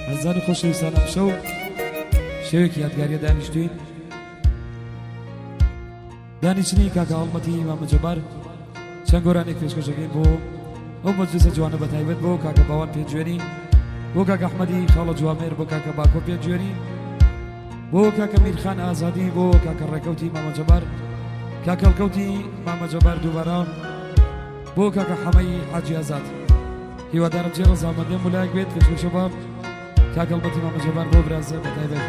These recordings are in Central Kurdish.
ئازیزانی خۆشەویستان ئەمشەو شەوێکی یادگاریە دانیشتوین دانیشتنی کاکە هەڵمەتی مامە جەبار چەند گۆرانێک پێشکەشەکەین بۆ ئەو مەجلیسە جوانە بە تایبەت بۆ کاکە باوان پێنجوێنی بۆ کاکە ئەحمەدی خاڵە جوامێر بۆ کاکە باکۆ پێنجوێنی بۆ کاکە میرخان ئازادی بۆ کاکە ڕێکەوتی مامە جەبار کاکە هەڵکەوتی مامە جەبار دووبارە بۆ کاکە حەمەی حاجی ئازاد هیوادارم جێ ڕەزامەندیم ملایەک بێت پێشکەشە بە کاکە هەڵمەتی مامە جەبار بۆ برازە بە تایبەت.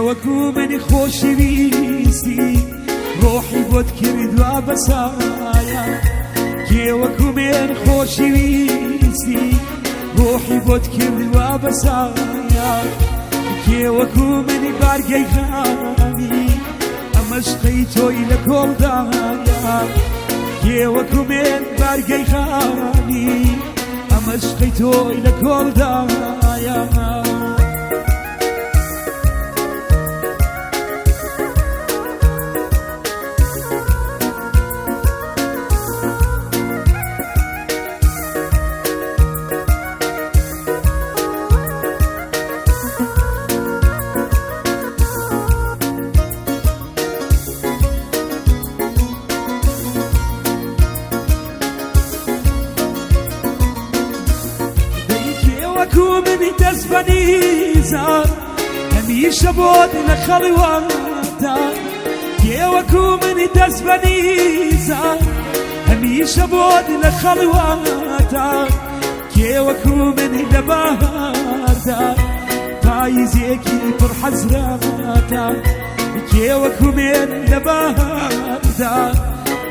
وەکو منی خۆشی ویستی ڕۆحی بۆت کردوا بەسایە کێ وەکو من خۆشی ویستی ڕۆحی بۆت کردوا بەسایە کێ وەکو منی بارگەی خانی ئەمەش قەی تۆی لە کۆڵدایە کێ وەکو من بارگەی خانی ئەمەش قەی تۆی لە کۆڵدایە. وەکو منی دەست بەنیزە هەمیشە بۆت لە خەڵواتە کێ وەکو منی دەست بەنیزە هەمیشە بۆت لە خەڵواتە کێ وەکو منی لە بەهاردا پاییزێکی پڕ حەزرەتە کێ وەکو من لە بەهاردا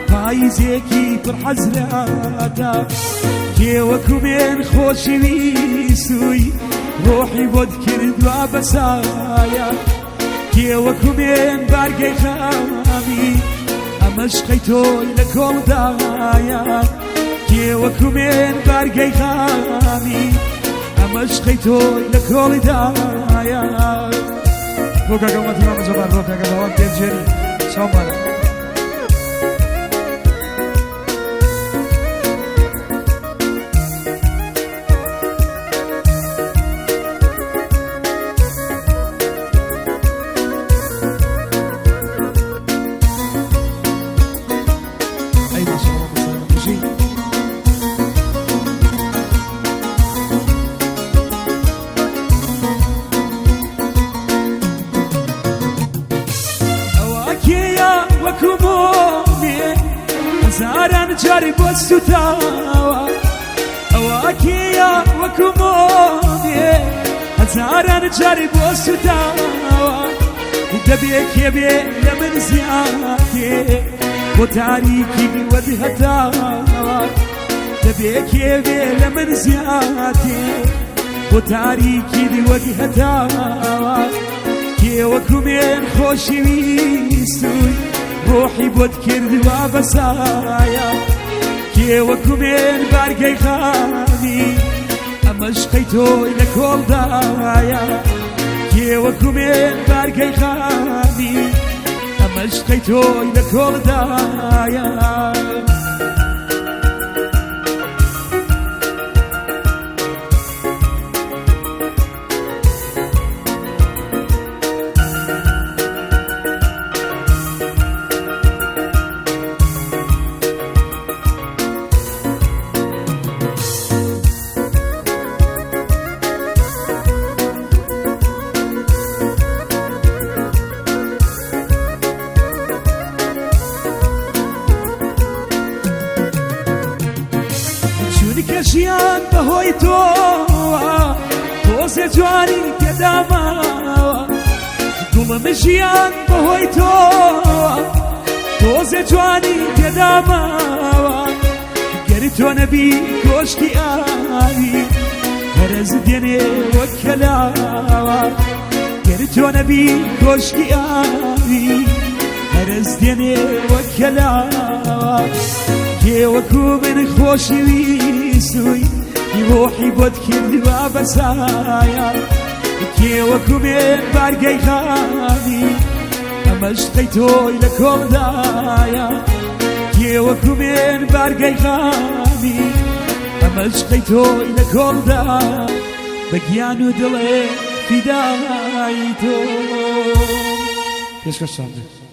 پاییزێکی پڕ حەزرەتە کێ وەکو من خۆشی ویسووی ڕۆحی بۆت کردوا بەسایە کێ وەکو من بارگەی خامی ئەمەش قەی تۆی لە کۆڵدایە کێ وەکو من بارگەی خامی ئەمەش قەی تۆی لە کۆڵیدایە. بۆ کاکە هەڵمەتی مامە جەبار بۆ کاکە باوان پێنجوێنی چاومانە. ئەی ماشاءاللە مامۆستا بژی. ئەوە کێیە وەکو مۆمێ هەزاران جاری بۆ سوتاوە ئەوە کێیە وەکو مۆمێ هەزاران جاری بۆ سوتاوە دەبێ کێ بێ لە من زیاتێ بۆ تاریکی وەد هەتاوە دەبێ کێ بێ لە من زیاتێ بۆ تاریکی وەک هەتاوە کێ وەکو من خۆشی ویستووی ڕۆحی بۆت کردوا بەسایە کێ وەکو من بارگەی خانی ئەمەش قەی تۆی لە کۆڵدایە کێ وەکو من بارگەی خانی ئەمەش قەی تۆی لە کۆڵدایە. چونکە ژیان بەهۆی تۆوە تۆزێ جوانی تێداماوە دڵم ژیان بەهۆی تۆوە تۆزێ جوانی تێداماوە گەر تۆ نەبی کۆشکی ئاوی هەرەز دێنێ وەک کەلاوە گەر تۆ نەبی کۆشکی ئاوی هەرەز دێنێ وەک کەلاوە کێ وەکو من خۆشی ویستووی ڕۆحی بۆت کردوە بەسایە کێ وەکو من بارگەی خانی ئەمەش قەی تۆی لە کۆڵدایە کێ وەکو من بارگەی خانی ئەمەش قەی تۆی لە کۆڵدا بە گیان و دڵێ فیدای تۆ. پێشکەشتان بێت.